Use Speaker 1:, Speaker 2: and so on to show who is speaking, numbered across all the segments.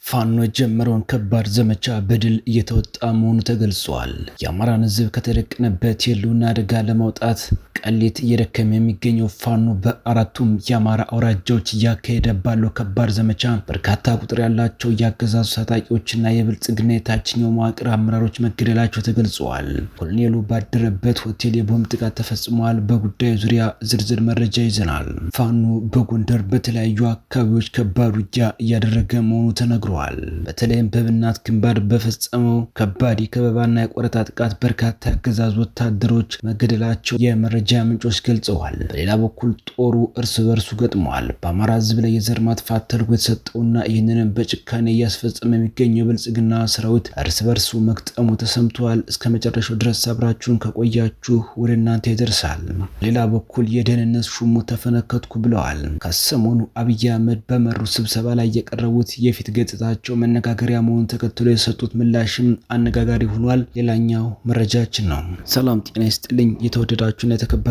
Speaker 1: ፋኖ የጀመረውን ከባድ ዘመቻ በድል እየተወጣ መሆኑ ተገልጿል። የአማራን ሕዝብ ከተደቀነበት የህልውና አደጋ ለማውጣት ቀሌት እየደከመ የሚገኘው ፋኖ በአራቱም የአማራ አውራጃዎች እያካሄደ ባለው ከባድ ዘመቻ በርካታ ቁጥር ያላቸው የአገዛዙ ታጣቂዎችና የብልጽግና የታችኛው መዋቅር አመራሮች መገደላቸው ተገልጸዋል። ኮሎኔሉ ባደረበት ሆቴል የቦምብ ጥቃት ተፈጽሟል። በጉዳዩ ዙሪያ ዝርዝር መረጃ ይዘናል። ፋኖ በጎንደር በተለያዩ አካባቢዎች ከባድ ውጊያ እያደረገ መሆኑ ተነግሯል። በተለይም በብናት ግንባር በፈጸመው ከባድ የከበባና የቆረጣ ጥቃት በርካታ የአገዛዙ ወታደሮች መገደላቸው የመረጃ ምንጮች ገልጸዋል። በሌላ በኩል ጦሩ እርስ በርሱ ገጥሟል። በአማራ ሕዝብ ላይ የዘር ማጥፋት ተልዕኮ የተሰጠውና ይህንንም በጭካኔ እያስፈጸመ የሚገኘው የብልጽግና ሰራዊት እርስ በርሱ መግጠሙ ተሰምቷል። እስከ መጨረሻው ድረስ አብራችሁን ከቆያችሁ ወደ እናንተ ይደርሳል። በሌላ በኩል የደህንነት ሹሙ ተፈነከትኩ ብለዋል። ከሰሞኑ አብይ አህመድ በመሩ ስብሰባ ላይ የቀረቡት የፊት ገጽታቸው መነጋገሪያ መሆኑን ተከትሎ የሰጡት ምላሽም አነጋጋሪ ሆኗል። ሌላኛው መረጃችን ነው። ሰላም ጤና ይስጥልኝ። የተወደዳችሁና የተከበራችሁ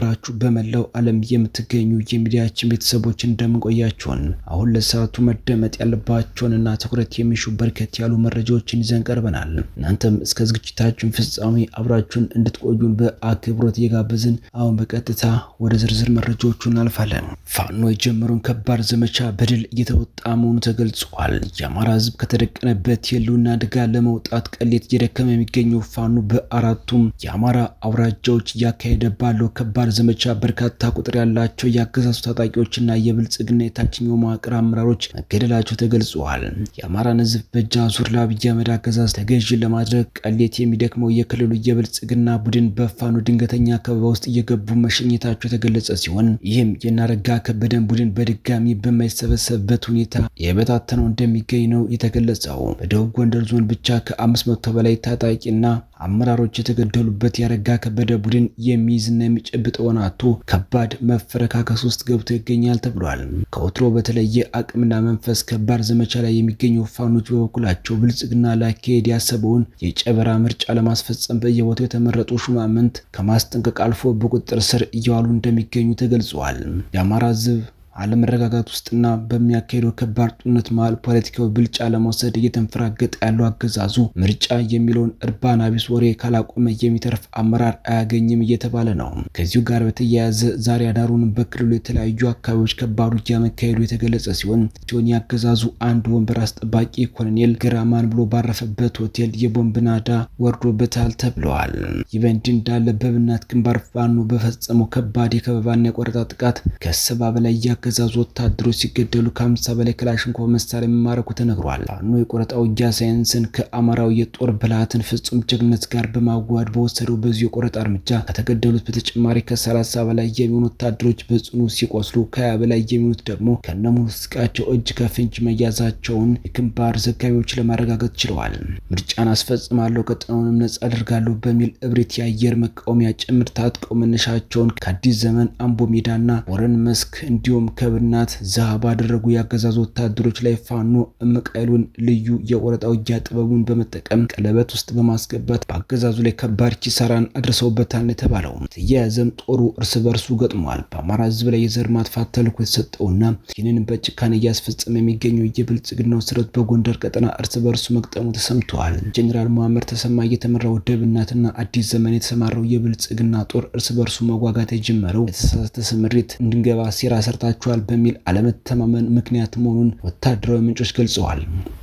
Speaker 1: በመላው ዓለም የምትገኙ የሚዲያችን ቤተሰቦች እንደምንቆያችሁን አሁን ለሰዓቱ መደመጥ ያለባቸውንና ትኩረት የሚሹ በርከት ያሉ መረጃዎችን ይዘን ቀርበናል። እናንተም እስከ ዝግጅታችን ፍጻሜ አብራችሁን እንድትቆዩን በአክብሮት እየጋበዝን አሁን በቀጥታ ወደ ዝርዝር መረጃዎቹ እናልፋለን። ፋኖ የጀመረውን ከባድ ዘመቻ በድል እየተወጣ መሆኑ ተገልጿል። የአማራ ሕዝብ ከተደቀነበት የህልውና አደጋ ለመውጣት ቀሌት እየደከመ የሚገኘው ፋኖ በአራቱም የአማራ አውራጃዎች እያካሄደ ባለው ከባድ ዘመቻ በርካታ ቁጥር ያላቸው የአገዛዙ ታጣቂዎችና የብልጽግና የታችኛው መዋቅር አመራሮች መገደላቸው ተገልጿል። የአማራን ሕዝብ በእጅ አዙር ለአብይ አህመድ አገዛዝ ተገዢ ለማድረግ ቀሌት የሚደክመው የክልሉ የብልጽግና ቡድን በፋኖ ድንገተኛ ከበባ ውስጥ እየገቡ መሸኘታቸው የተገለጸ ሲሆን ይህም የናረጋ ከበደን ቡድን በድጋሚ በማይሰበሰብበት ሁኔታ የበታተነው እንደሚገኝ ነው የተገለጸው። በደቡብ ጎንደር ዞን ብቻ ከ500 በላይ ታጣቂና አመራሮች የተገደሉበት ያረጋ ከበደ ቡድን የሚይዝና የሚጨብጠውን አጥቶ ከባድ መፈረካከስ ውስጥ ገብቶ ይገኛል ተብሏል። ከወትሮ በተለየ አቅምና መንፈስ ከባድ ዘመቻ ላይ የሚገኙ ፋኖች በበኩላቸው ብልጽግና ላካሄድ ያሰበውን የጨበራ ምርጫ ለማስፈጸም በየቦታው የተመረጡ ሹማምንት ከማስጠንቀቅ አልፎ በቁጥጥር ስር እየዋሉ እንደሚገኙ ተገልጿል። የአማራ ሕዝብ አለመረጋጋት ውስጥና በሚያካሄደው ከባድ ጦርነት መሃል ፖለቲካዊ ብልጫ ለመውሰድ እየተንፈራገጠ ያለው አገዛዙ ምርጫ የሚለውን እርባና ቢስ ወሬ ካላቆመ የሚተርፍ አመራር አያገኝም እየተባለ ነው። ከዚሁ ጋር በተያያዘ ዛሬ አዳሩን በክልሉ የተለያዩ አካባቢዎች ከባድ ውጊያ መካሄዱ የተገለጸ ሲሆን ያገዛዙ አንድ ወንበር አስጠባቂ ኮሎኔል ግራማን ብሎ ባረፈበት ሆቴል የቦምብ ናዳ ወርዶበታል ተብለዋል። ይህ በእንዲህ እንዳለ በብናት ግንባር ፋኖ በፈጸመው ከባድ የከበባና የቆረጣ ጥቃት ከ70 በላይ ያገዛዙ ወታደሮች ሲገደሉ ከ50 በላይ ክላሽንኮቭ መሳሪያ መማረኩ ተነግሯል። ፋኖ የቆረጣ ውጊያ ሳይንስን ከአማራው የጦር ብልሃትን ፍጹም ጀግነት ጋር በማዋሃድ በወሰደው በዚሁ የቆረጣ እርምጃ ከተገደሉት በተጨማሪ ከ30 በላይ የሚሆኑ ወታደሮች በጽኑ ሲቆስሉ ከ20 በላይ የሚሆኑት ደግሞ ከነሙሉ ትጥቃቸው እጅ ከፍንጅ መያዛቸውን የግንባር ዘጋቢዎች ለማረጋገጥ ችለዋል። ምርጫን አስፈጽማለሁ ቀጠናውንም ነጻ አደርጋለሁ በሚል እብሪት የአየር መቃወሚያ ጭምር ታጥቀው መነሻቸውን ከአዲስ ዘመን አምቦ ሜዳና ወረን መስክ እንዲሁም ከብናት ዛሃ ባደረጉ የአገዛዙ ወታደሮች ላይ ፋኖ እምቅ ኃይሉን ልዩ የቆረጣ ውጊያ ጥበቡን በመጠቀም ቀለበት ውስጥ በማስገባት በአገዛዙ ላይ ከባድ ኪሳራን አድርሰውበታል የተባለው። ተያያዘም ጦሩ እርስ በርሱ ገጥሟል። በአማራ ሕዝብ ላይ የዘር ማጥፋት ተልዕኮ የተሰጠውና ይህንን በጭካኔ እያስፈጸመ የሚገኘው የብልጽግናው ሰራዊት በጎንደር ቀጠና እርስ በርሱ መግጠሙ ተሰምተዋል። ጀኔራል መሐመድ ተሰማ እየተመራው ደብናትና አዲስ ዘመን የተሰማራው የብልጽግና ጦር እርስ በርሱ መዋጋት የጀመረው የተሳሳተ ስምሪት እንድንገባ ሴራ ሰርታችኋል በሚል አለመተማመን ምክንያት መሆኑን ወታደራዊ ምንጮች ገልጸዋል።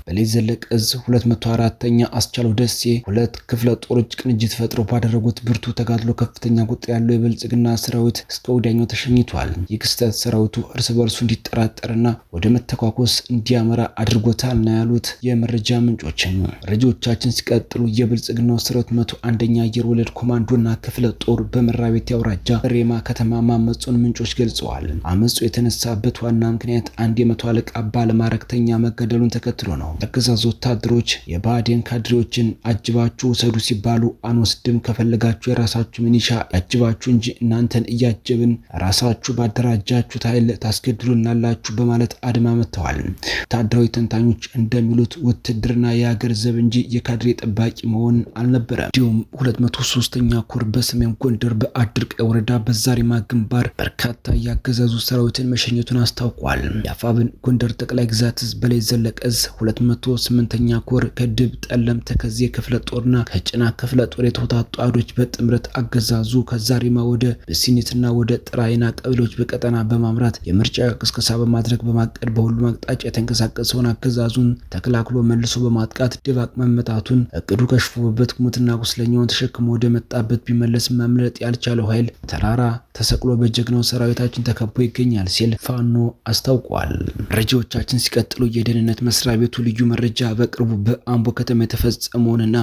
Speaker 1: በላይ ዘለቀ እዝ 204ኛ አስቻለው ደሴ ሁለት ክፍለ ጦሮች ቅንጅት ፈጥረው ባደረጉት ብርቱ ተጋድሎ ከፍተኛ ቁጥር ያለው የብልጽግና ሰራዊት እስከ ወዲያኛው ተሸኝቷል። ይህ ክስተት ሰራዊቱ እርስ በርሱ እንዲጠራጠርና ወደ መተኳኮስ እንዲያመራ አድርጎታል ነው ያሉት የመረጃ ምንጮች። መረጃዎቻችን ሲቀጥሉ የብልጽግናው ሰራዊት 101ኛ አየር ወለድ ኮማንዶና ክፍለ ጦር በመራቤቴ አውራጃ ሬማ ከተማ ማመጹን ምንጮች ገልጸዋል። አመጹ የተነሳበት ዋና ምክንያት አንድ የመቶ አለቃ ባለማዕረግተኛ መገደሉን ተከትሎ ነው። የአገዛዙ ወታደሮች የብአዴን ካድሬዎችን አጅባችሁ ውሰዱ ሲባሉ አንወስድም፣ ከፈለጋችሁ የራሳችሁ ሚኒሻ ያጅባችሁ እንጂ እናንተን እያጀብን ራሳችሁ ባደራጃችሁት ኃይል ታስገድሉናላችሁ በማለት አድማ መጥተዋል። ወታደራዊ ተንታኞች እንደሚሉት ውትድርና የሀገር ዘብ እንጂ የካድሬ ጠባቂ መሆን አልነበረም። እንዲሁም 203ኛ ኮር በሰሜን ጎንደር በአድርቃይ ወረዳ በዛሪማ ግንባር በርካታ የአገዛዙ ሰራዊትን መሸኘቱን አስታውቋል። የአፋብን ጎንደር ጠቅላይ ግዛት እዝ በላይ ዘለቀ እዝ 208ኛ ኮር ከድብ ጠለም ተከዜ ክፍለ ጦርና ከጭና ክፍለ ጦር የተውጣጡ አሃዶች በጥምረት አገዛዙ ከዛሪማ ወደ ብሲኒትና ወደ ጥራይና ቀበሌዎች በቀጠና በማምራት የምርጫ ቅስቀሳ በማድረግ በማቀድ በሁሉም አቅጣጫ የተንቀሳቀሰውን አገዛዙን ተከላክሎ መልሶ በማጥቃት ድባቅ መመታቱን እቅዱ ከሽፎበት ሙትና ቁስለኛውን ተሸክሞ ወደ መጣበት ቢመለስ ማምለጥ ያልቻለው ኃይል ተራራ ተሰቅሎ በጀግናው ሰራዊታችን ተከቦ ይገኛል ሲል ፋኖ አስታውቋል። መረጃዎቻችን ሲቀጥሉ የደህንነት መስሪያ ቤቱ ልዩ መረጃ በቅርቡ በአምቦ ከተማ የተፈጸመውንና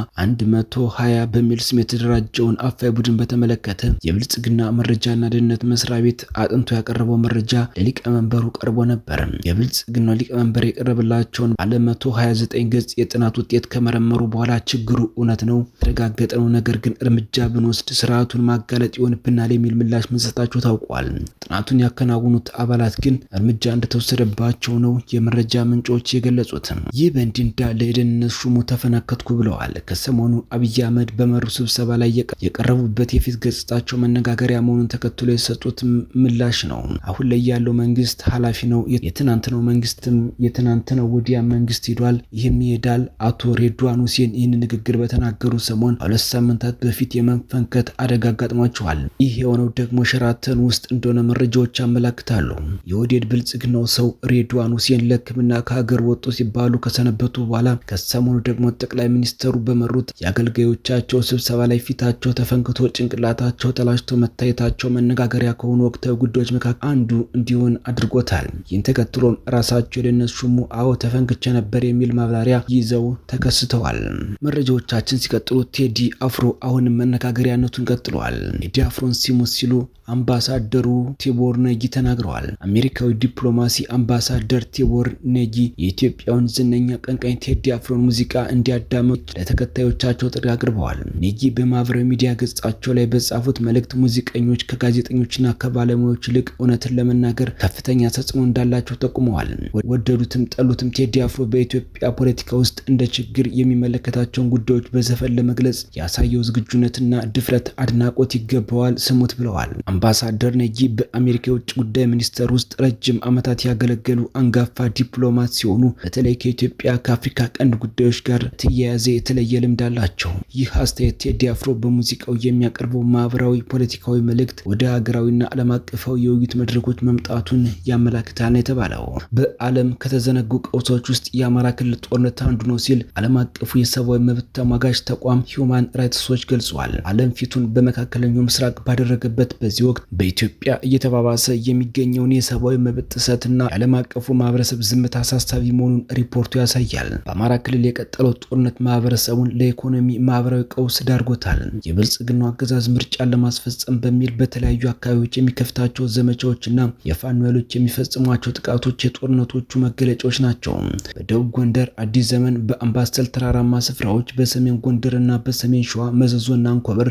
Speaker 1: 120 በሚል ስም የተደራጀውን አፋይ ቡድን በተመለከተ የብልጽግና መረጃና ደህንነት መስሪያ ቤት አጥንቶ ያቀረበው መረጃ ለሊቀመንበሩ ቀርቦ ነበር። የብልጽግናው ሊቀመንበር የቀረበላቸውን ባለ 129 ገጽ የጥናት ውጤት ከመረመሩ በኋላ ችግሩ እውነት ነው፣ የተረጋገጠ ነው፣ ነገር ግን እርምጃ ብንወስድ ስርዓቱን ማጋለጥ ይሆንብናል የሚል ምላሽ መስጠታቸው ታውቋል። ጥናቱን ያከናወኑት አባላት ግን እርምጃ እንደተወሰደባቸው ነው የመረጃ ምንጮች የገለጹት። ይህ በእንዲህ እንዳለ የደህንነት ሹሙ ተፈነከትኩ ብለዋል። ከሰሞኑ አብይ አህመድ በመሩ ስብሰባ ላይ የቀረቡበት የፊት ገጽታቸው መነጋገሪያ መሆኑን ተከትሎ የሰጡት ምላሽ ነው። አሁን ላይ ያለው መንግስት ኃላፊ ነው። የትናንትናው መንግስትም የትናንትናው ወዲያ መንግስት ሄዷል፣ ይህም ይሄዳል። አቶ ሬድዋን ሁሴን ይህን ንግግር በተናገሩ ሰሞን ከ2 ሳምንታት በፊት የመፈንከት አደጋ አጋጥሟቸዋል። ይህ የሆነው ደግሞ ሸራተን ውስጥ እንደሆነ መረጃዎች ያመላክታሉ። የኦህዴድ ብልጽግናው ሰው ሬድዋን ሁሴን ለሕክምና ከሀገር ወጡ ሲባሉ ከሰነበቱ በኋላ ከሰሞኑ ደግሞ ጠቅላይ ሚኒስተሩ በመሩት የአገልጋዮቻቸው ስብሰባ ላይ ፊታቸው ተፈንክቶ ጭንቅላታቸው ተላጭቶ መታየታቸው መነጋገሪያ ከሆኑ ወቅታዊ ጉዳዮች መካከል አንዱ እንዲሆን አድርጎታል። ይህን ተከትሎም ራሳቸው የደህንነት ሹሙ አዎ ተፈንክቼ ነበር የሚል ማብራሪያ ይዘው ተከስተዋል። መረጃዎቻችን ሲቀጥሉ ቴዲ አፍሮ አሁንም መነጋገሪያነቱን ቀጥሏል። ቴዲ አፍሮን ሲሞት ሲሉ አምባሳደሩ ቲቦር ኔጊ ተናግረዋል። አሜሪካዊ ዲፕሎማሲ አምባሳደር ቲቦር ኔጊ የኢትዮጵያውን ዝነኛ አቀንቃኝ ቴዲ አፍሮን ሙዚቃ እንዲያዳምጡ ለተከታዮቻቸው ጥሪ አቅርበዋል። ኔጊ በማህበራዊ ሚዲያ ገጻቸው ላይ በጻፉት መልእክት ሙዚቀኞች ከጋዜጠኞችና ከባለሙያዎች ይልቅ እውነትን ለመናገር ከፍተኛ ተጽዕኖ እንዳላቸው ጠቁመዋል። ወደዱትም ጠሉትም ቴዲ አፍሮ በኢትዮጵያ ፖለቲካ ውስጥ እንደ ችግር የሚመለከታቸውን ጉዳዮች በዘፈን ለመግለጽ ያሳየው ዝግጁነትና ድፍረት አድናቆት ይገባዋል፣ ስሙት ብለዋል። አምባሳደር ኔጊ በአሜሪካ የውጭ ጉዳይ ሚኒስቴር ውስጥ ረጅም ዓመታት ያገለገሉ አንጋፋ ዲፕሎማት ሲሆኑ በተለይ ከኢትዮጵያ ከአፍሪካ ቀንድ ጉዳዮች ጋር ተያያዘ የተለየ ልምድ አላቸው። ይህ አስተያየት ቴዲ አፍሮ በሙዚቃው የሚያቀርበው ማህበራዊ፣ ፖለቲካዊ መልእክት ወደ ሀገራዊና ዓለም አቀፋዊ የውይይት መድረኮች መምጣቱን ያመላክታል ነው የተባለው። በዓለም ከተዘነጉ ቀውሶች ውስጥ የአማራ ክልል ጦርነት አንዱ ነው ሲል ዓለም አቀፉ የሰብአዊ መብት ተሟጋች ተቋም ሂውማን ራይትስ ዎች ገልጿል። ዓለም ፊቱን በመካከለኛው ምስራቅ ባደረገበት በዚህ ወቅት በኢትዮጵያ እየተባባሰ የሚገኘውን የሰብአዊ መብት ጥሰትና የዓለም አቀፉ ማህበረሰብ ዝምታ አሳሳቢ መሆኑን ሪፖርቱ ያሳያል። በአማራ ክልል የቀጠለው ጦርነት ማህበረሰቡን ለኢኮኖሚ፣ ማህበራዊ ቀውስ ዳርጎታል። የብልጽግናው አገዛዝ ምርጫን ለማስፈጸም በሚል በተለያዩ አካባቢዎች የሚከፍታቸው ዘመቻዎችና የፋኖ ኃይሎች የሚፈጽሟቸው ጥቃቶች የጦርነቶቹ መገለጫዎች ናቸው። በደቡብ ጎንደር አዲስ ዘመን በአምባሰል ተራራማ ስፍራዎች፣ በሰሜን ጎንደርና በሰሜን ሸዋ መዘዞና አንኮበር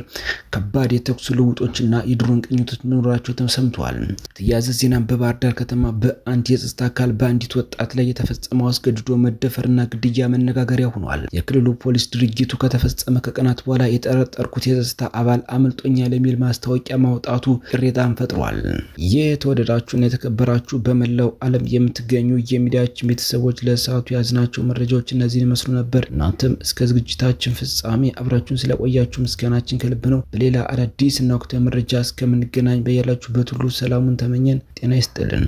Speaker 1: ከባድ የተኩስ ልውጦችና የድሮን ቅኝቶች መኖራቸው ተሰምተዋል። ተያያዘ ዜናም በባህር ዳር ከተማ በአንድ የጸጥታ አካል በአንዲት ወጣት ላይ የተፈጸመው አስገድዶ መደፈርና ግድያ መነጋገሪያ ሆኗል። የክልሉ ፖሊስ ድርጊቱ ከተፈጸመ ከቀናት በኋላ የጠረጠርኩት የጸጥታ አባል አምልጦኛል የሚል ማስታወቂያ ማውጣቱ ቅሬታን ፈጥሯል። የተወደዳችሁና የተከበራችሁ በመላው ዓለም የምትገኙ የሚዲያችን ቤተሰቦች ለሰዓቱ ያዝናቸው መረጃዎች እነዚህን ይመስሉ ነበር። እናንተም እስከ ዝግጅታችን ፍጻሜ አብራችሁን ስለቆያችሁ ምስጋናችን ከልብ ነው። በሌላ አዳዲስ እና ወቅታዊ መረጃ እስከምንገናኝ በያላችሁበት ሁሉ ሰላሙን ተመኘን። ጤና ይስጥልን።